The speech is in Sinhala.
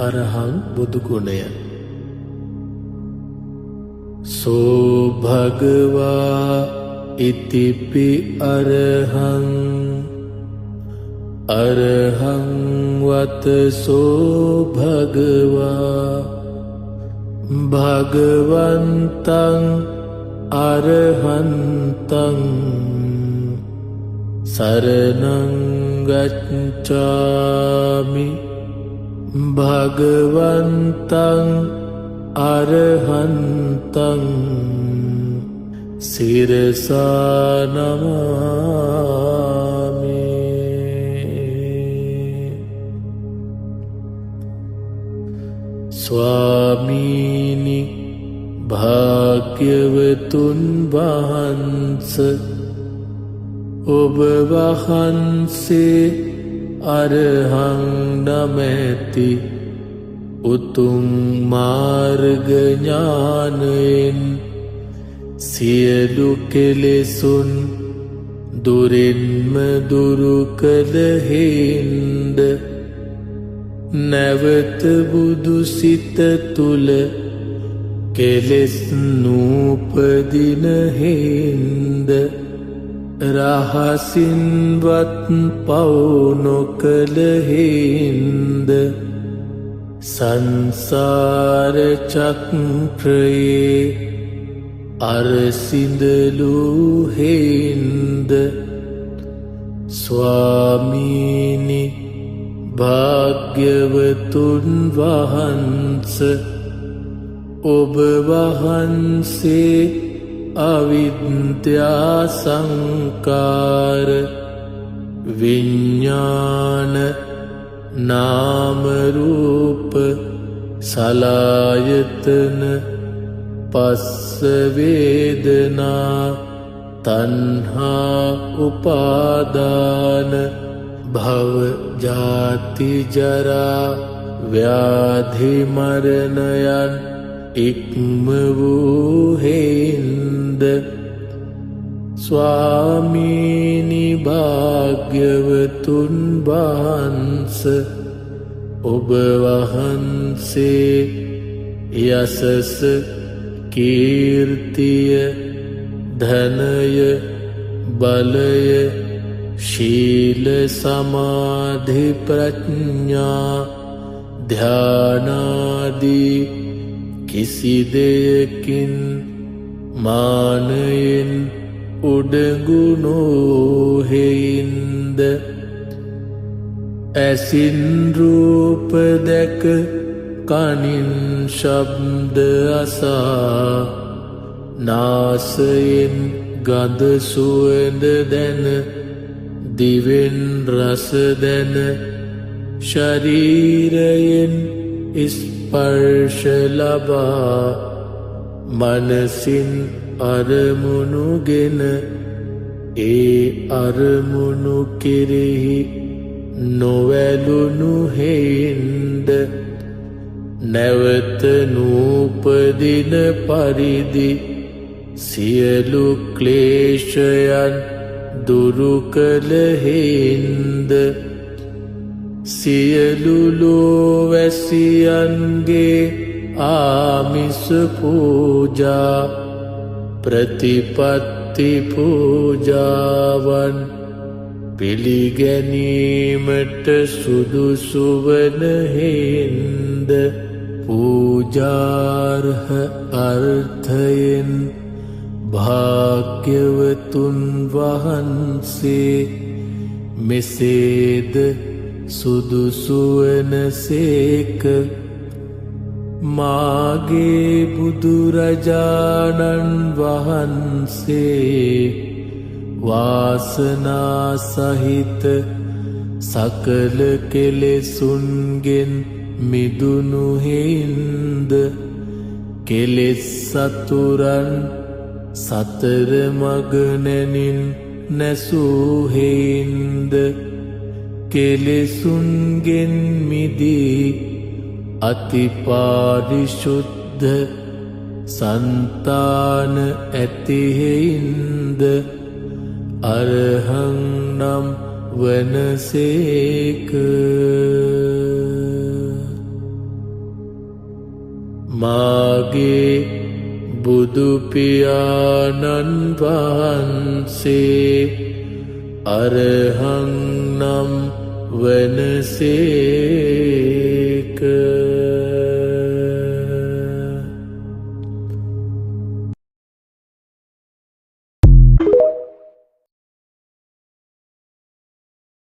අරහං බුදු ගුණය. සෝ භගවා ඉතිපි අරහං අරහං වතසෝ භගවා භගවන්තං අරහන්තං සරණං ගච්ඡාමි භගවන්තං අරහන්තං සිරසා නමාමි. ස්වාමීනි භාග්‍යවතුන් වහන්ස, ඔබ වහන්සේ අරහං නමැති උතුම් මාර්ග ඥානයෙන් සියලු කෙලෙසුන් දුරින්ම දුරු කළ හින්ද නැවත බුදු සිත තුල කෙලෙස් නූපදින හින්ද රහසින්වත් පව් නොකළ හින්ද සංසාර චක්‍රයේ අරසිඳලු හින්ද ස්වාමීනි භාග්‍යවතුන් වහන්ස, ඔබ වහන්සේ අවිද්‍යා සංකාර විඤ්ඤාණ නාම රූප සලායතන පස්ස වේදනා තණ්හා උපාදාන භව ජාති ජරා ව්‍යාධි මරණයන් ඉක්ම වූ හින්ද ස්වාමීනි භාග්‍යවතුන් වහන්ස, ඔබ වහන්සේ යසස කීර්තිය ධනය බලය ශීල සමාධි ප්‍රඥා ධ්‍යානාදී කිසි දෙයකින් මානයෙන් උඩඟු නොහෙයින්ද ඇසින් රූප දැක කනින් ශබ්ද අසා නාසයෙන් ගඳ සුවඳ දැන දිවෙන් රස දැන ශරීරයෙන් ස්පර්ශ ලබා මනසින් අරමුණුගෙන ඒ අරමුණු කෙරෙහි නොවැළුණු හේින්ද නැවත නූපදින පරිදි සියලු ක්ලේශයන් දුරු කළ හින්ද සියලු ලෝවැසියන්ගේ ආමිස පූජා ප්‍රතිපත්ති පූජාවන් පිළිගැනීමට සුදුසු වන හින්ද පූජාර්හ අර්ථයෙන් භාග්‍යවතුන් වහන්සේ මෙසේද සුදුසු වන සේක. මාගේ බුදුරජාණන් වහන්සේ වාසනා සහිත සකල කෙලෙසුන්ගෙන් මිදුණු හින්ද කෙලෙස් සතුරන් සතර මග නැනින් නැසූ හින්ද කෙලෙසුන්ගෙන් මිදී අතිපාරිශුද්ධ සන්තාන ඇති හින්ද අරහං නම් වනසේක. මාගේ බුදුපියාණන් වහන්සේ අරහං නම් වනසේක.